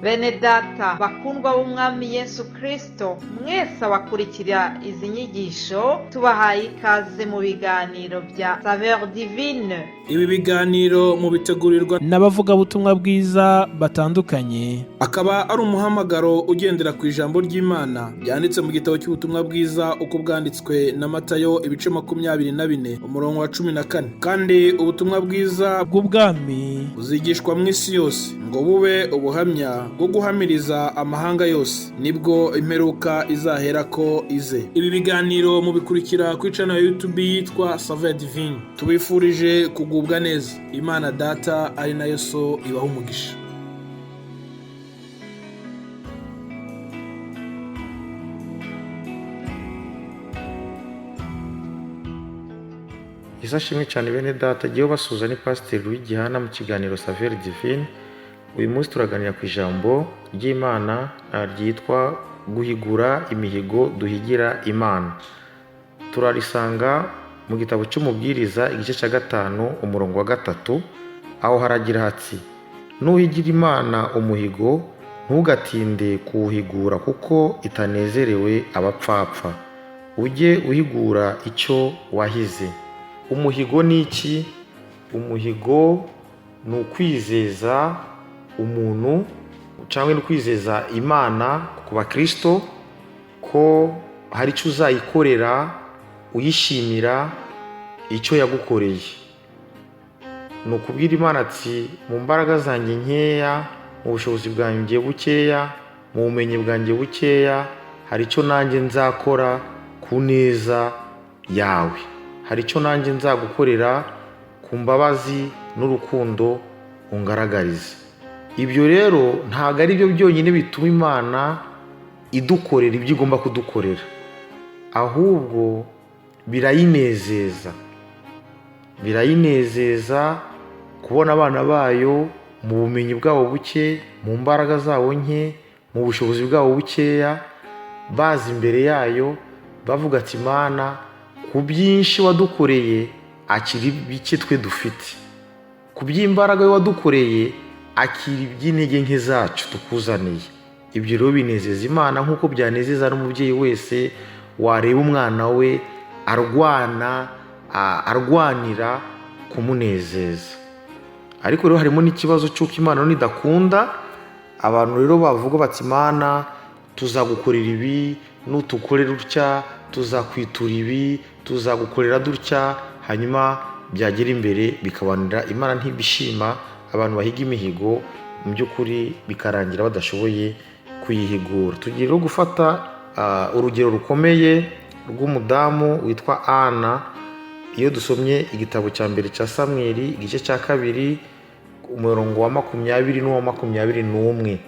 Bene data bakundwa b'Umwami Yesu Kristo, mwese abakurikira izi nyigisho, tubahaye ikaze mu biganiro bya Saveur Divine. Ibi biganiro mubitegurirwa n'abavugabutumwa bwiza batandukanye, akaba ari umuhamagaro ugendera ku ijambo ry'Imana ryanditse mu gitabo cy'ubutumwa bwiza uko bwanditswe na Matayo, ibice 24, umurongo wa 14. Kandi ubutumwa bwiza bw'ubwami buzigishwa mu isi yose ngo bube ubuhamya bwo guhamiriza amahanga yose, nibwo imperuka izaherako ize. Ibi biganiro mubikurikira kuri channel ya YouTube yitwa Saveur Divine. Tubifurije kugubwa neza. Imana Data ari nayo So ibaha umugisha. Yesu ashimwe cyane, bene data. Jyewe basuhuza ni Pasiteri Louis Gihana mu kiganiro Saveur Divine. Uyu munsi turaganira ku ijambo ry'Imana ryitwa guhigura imihigo duhigira Imana. Turarisanga mu gitabo cy'Umubwiriza, igice cya 5, umurongo wa 3, aho haragira hati: "Nuhigira Imana umuhigo, ntugatinde kuwuhigura, kuko itanezerewe abapfapfa. Ujye uhigura icyo wahize." Umuhigo ni iki? Umuhigo ni ukwizeza umuntu cyangwa ni ukwizeza Imana ku bakristo ko hari icyo uzayikorera uyishimira icyo yagukoreye. Ni ukubwira Imana ati: "Mu mbaraga zanjye nkeya, mu bushobozi bwanjye bukeya, mu bumenyi bwanjye bukeya, hari icyo nanjye nzakora ku neza yawe, hari icyo nanjye nzagukorera ku mbabazi n'urukundo ungaragariza." Ibyo rero ntabwo ari byo byonyine bituma Imana idukorera ibyo igomba kudukorera, ahubwo birayinezeza. Birayinezeza kubona abana bayo mu bumenyi bwabo buke, mu mbaraga zabo nke, mu bushobozi bwabo bukeya, baza imbere yayo bavuga ati: "Imana, ku byinshi wadukoreye, akira bike twe dufite. Ku by'imbaraga wadukoreye, akira iby'intege nke zacu tukuzaniye." Ibyo rero binezeza Imana nk'uko byanezeza n'umubyeyi wese wareba umwana we arwana, arwanira kumunezeza. Ariko rero harimo n'ikibazo cy'uko Imana nidakunda abantu rero bavuga bati: "Imana, tuzagukorera ibi nutukorera utya, tuzakwitura ibi, tuzagukorera dutya," hanyuma byagera imbere bikabanira, Imana ntibishima abantu bahiga imihigo, mu by'ukuri bikarangira badashoboye kuyihigura. Tugiye rero gufata urugero rukomeye rw'umudamu witwa Ana. Iyo dusomye igitabo cya mbere cya Samweli, igice cya 2, umurongo wa 20 n'uwa 21,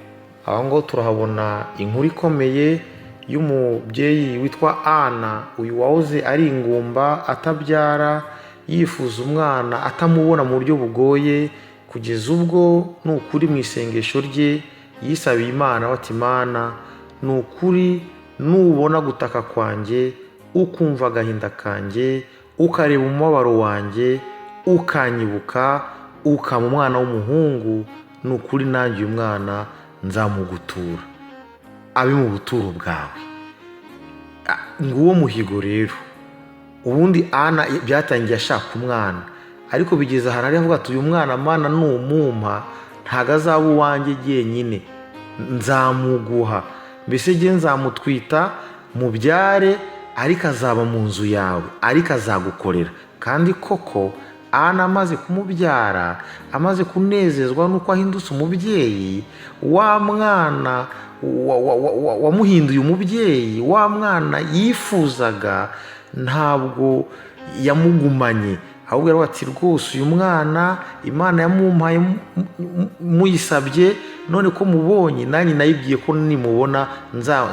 aho ngaho turahabona inkuru ikomeye y'umubyeyi witwa Ana, uyu wahoze ari ingumba, atabyara, yifuza umwana atamubona mu buryo bugoye, kugeza ubwo ni ukuri mu isengesho rye yisabiye Imana bati: "Imana, ni ukuri nubona gutaka kwanjye, ukumva agahinda kanjye, ukareba umubabaro wanjye, ukanyibuka, ukampa umwana w'umuhungu, ni ukuri nanjye uyu mwana nzamugutura abe mu buturo bwawe." Nguwo muhigo rero. Ubundi Ana byatangiye ashaka umwana, ariko bigeze ahantu ari avuga ati: "Uyu mwana, Mana, numumpa, ntabwo azaba uwanjye jyenyine, nzamuguha. Mbese jye nzamutwita mubyare, ariko azaba mu nzu yawe, ariko azagukorera." Kandi koko Ana amaze kumubyara, amaze kunezezwa n'uko ahindutse umubyeyi, wa mwana wamuhinduye umubyeyi, wa mwana yifuzaga, ntabwo yamugumanye, ahubwo yaravuga ati: "Rwose uyu mwana Imana yamumpaye muyisabye, none ko mubonye, nanjye nayibwiye ko nimubona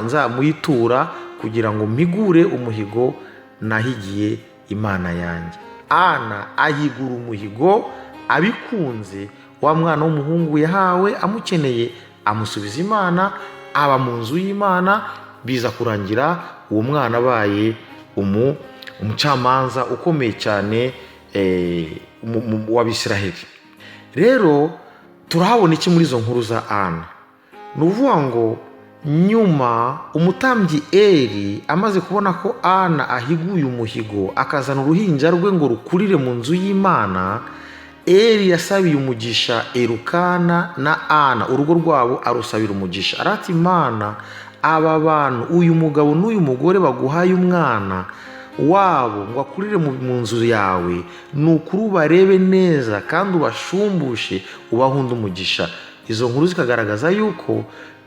nzamuyitura kugira ngo mpigure umuhigo nahigiye Imana yanjye." Ana ahigura umuhigo abikunze. Wa mwana w'umuhungu yahawe amukeneye, amusubiza Imana, aba mu nzu y'Imana. Biza kurangira uwo mwana abaye umucamanza ukomeye cyane w'Abisiraheli. Rero turahabona iki muri izo nkuru za Ana? Ni ukuvuga ngo nyuma umutambyi Eri amaze kubona ko Ana ahiguye umuhigo, akazana uruhinja rwe ngo rukurire mu nzu y'Imana, Eri yasabiye umugisha Elukana na Ana, urugo rwabo arusabira umugisha. Arati Imana, aba bantu, uyu mugabo n'uyu mugore baguhaye umwana wabo ngo akurire mu nzu yawe, ni ukuri ubarebe neza kandi ubashumbushe, ubahunde umugisha. Izo nkuru zikagaragaza yuko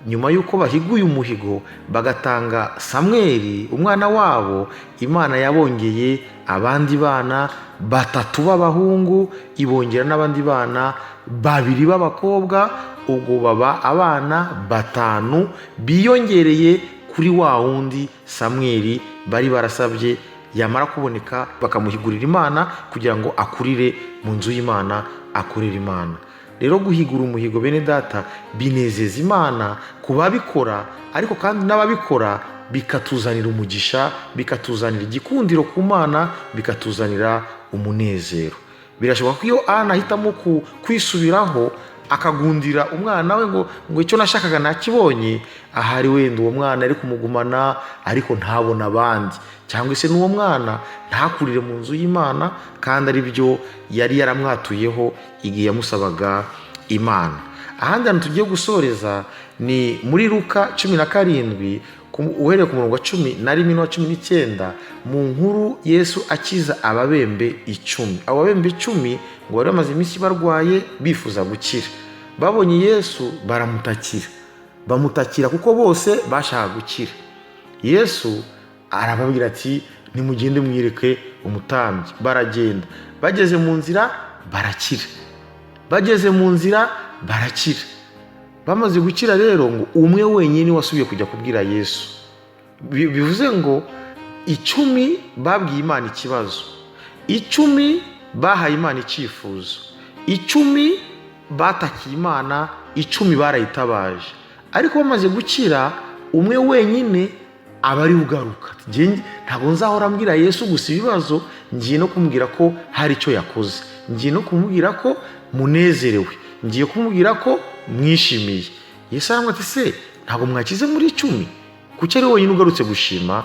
nyuma y'uko bahiguye umuhigo bagatanga Samweli umwana wabo, Imana yabongeye abandi bana 3 b'abahungu, ibongera n'abandi bana 2 b'abakobwa, ubwo baba abana 5 biyongereye kuri wa wundi Samweli bari barasabye, yamara kuboneka bakamuhigurira Imana kugira ngo akurire mu nzu y'Imana, akorere Imana. Rero guhigura umuhigo bene data binezeza Imana ku babikora, ariko kandi n'ababikora bikatuzanira umugisha, bikatuzanira igikundiro ku Mana, bikatuzanira umunezero. Birashoboka ko iyo Ana ahitamo kwisubiraho akagundira umwana we ngo icyo nashakaga nakibonye, ahari wenda uwo mwana ari kumugumana ariko ntabona abandi, cyangwa se n'uwo mwana ntakurire mu nzu y'Imana kandi ari byo yari yaramwatuyeho igihe yamusabaga Imana. Ahandi hantu tugiye gusoreza ni muri Luka 17, uhereye ku murongo wa 11 n'uwa 19, mu nkuru Yesu akiza ababembe 10. Abo babembe 10 ngo bari bamaze iminsi barwaye bifuza gukira. Babonye Yesu baramutakira, bamutakira kuko bose bashaka gukira. Yesu arababwira ati nimugende mwireke umutambyi. Baragenda, bageze mu nzira barakira, bageze mu nzira barakira. Bamaze gukira rero ngo umwe wenyine wasubiye kujya kubwira Yesu. Bivuze ngo 10 babwiye Imana ikibazo, 10 bahaye Imana icyifuzo, 10 batakiye Imana, 10 barayitabaje. Ariko bamaze gukira umwe wenyine aba ari ugaruka. Ntabwo nzahora mbwira Yesu gusa ibibazo, ngiye no kumubwira ko hari icyo yakoze, ngiye no kumubwira ko munezerewe, ngiye kumubwira ko mwishimiye. Yesu aramubwira ati se ntabwo mwakize muri 10? Kuki ari wenyine ugarutse gushima?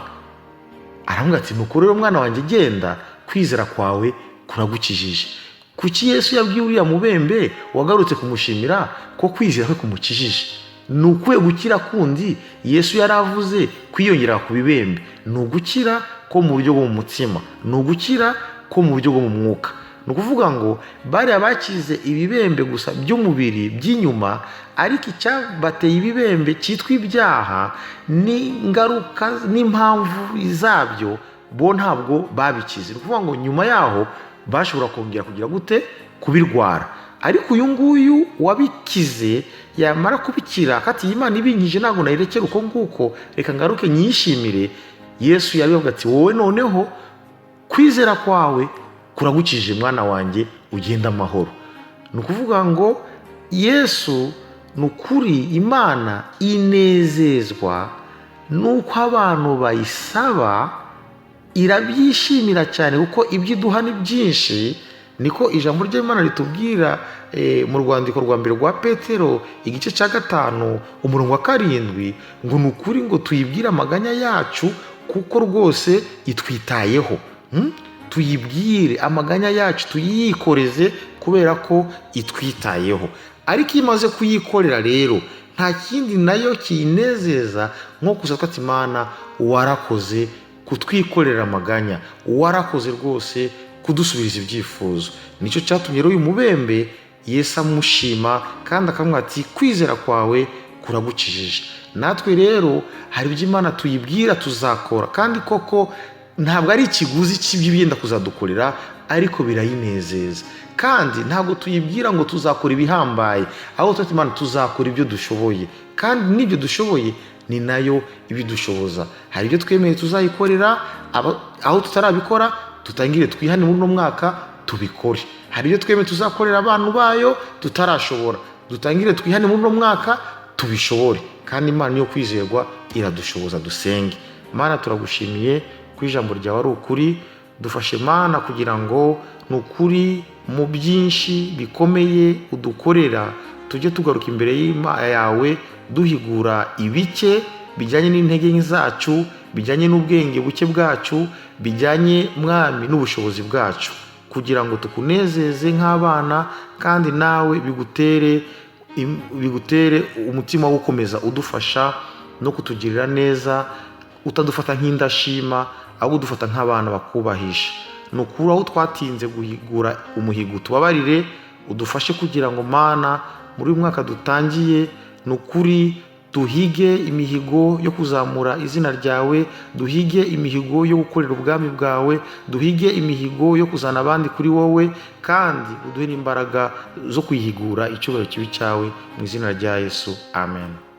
Aramubwira ati nuko rero mwana wanjye genda, kwizera kwawe kuragukijije. Kuki Yesu yabwiye uriya mubembe wagarutse kumushimira ko kwizera kwe kumukijije? Ni ukuye gukira kundi Yesu yaravuze kwiyongera ku bibembe, ni ugukira ko mu buryo bwo mu mutima, ni ugukira ko mu buryo bwo mu mwuka. Ni ukuvuga ngo bariya bakize ibibembe gusa by'umubiri by'inyuma, ariko icyabateye ibibembe cyitwa ibyaha n'ingaruka n'impamvu zabyo bo ntabwo babikize. Ni ukuvuga ngo nyuma yaho bashobora kongera kugira gute? Kubirwara. Ariko uyu nguyu wabikize yamara kubikira kati Imana ibinkije ntabwo nayirekera uko nguko, reka ngaruke nyishimire. Yesu yabivuga ati wowe noneho kwizera kwawe kuragukije mwana wanjye, ugenda amahoro. Ni ukuvuga ngo Yesu ni ukuri Imana inezezwa nuko abantu bayisaba, irabyishimira cyane kuko ibyo iduha ni byinshi. Niko ijambo ry'Imana ritubwira mu rwandiko rwa mbere rwa Petero igice cya 5 umurongo wa 7, ngo ni ukuri ngo tuyibwire amaganya yacu kuko rwose itwitayeho. Tuyibwire amaganya yacu, tuyikoreze kubera ko itwitayeho. Ariko iyo imaze kuyikorera rero nta kindi nayo kiyinezeza nko kuza ati Imana warakoze kutwikorera amaganya, warakoze rwose kudusubiriza ibyifuzo. Nicyo cyatumye rero uyu mubembe Yesu amushima kandi akamubwira ati kwizera kwawe kuragukijije. Natwe rero hari ibyo Imana tuyibwira tuzakora, kandi koko ntabwo ari ikiguzi cy'ibyo yenda kuzadukorera, ariko birayinezeza. Kandi ntabwo tuyibwira ngo tuzakora ibihambaye, ahubwo tuti Imana tuzakora ibyo dushoboye, kandi n'ibyo dushoboye ni nayo ibidushoboza. Hari ibyo twemeye tuzayikorera, aho tutarabikora tutangire twihane muri uno mwaka tubikore. Hari ibyo twemeye tuzakorera abantu bayo tutarashobora, dutangire twihane muri uno mwaka tubishobore. Kandi Imana niyo kwizerwa, iradushoboza. Dusenge. Mana, turagushimiye ko ijambo ryawe ari ukuri. Dufashe Mana kugira ngo ni ukuri mu byinshi bikomeye udukorera tujye tugaruka imbere yawe Duhigura ibike bijyanye n'intege nke zacu, bijyanye n'ubwenge buke bwacu, bijyanye, Mwami, n'ubushobozi bwacu, kugira ngo tukunezeze nk'abana, kandi nawe bigutere umutima wo gukomeza udufasha no kutugirira neza, utadufata nk'indashima, ahubwo udufata nk'abana bakubahisha. Ni ukuri, aho twatinze guhigura umuhigo tubabarire, udufashe kugira ngo, Mana, muri uyu mwaka dutangiye, ni ukuri duhige imihigo yo kuzamura izina ryawe, duhige imihigo yo gukorera ubwami bwawe, duhige imihigo yo kuzana abandi kuri wowe, kandi uduhe n'imbaraga zo kwihigura. Icyubahiro kibe icyawe, mu izina rya Yesu, amen.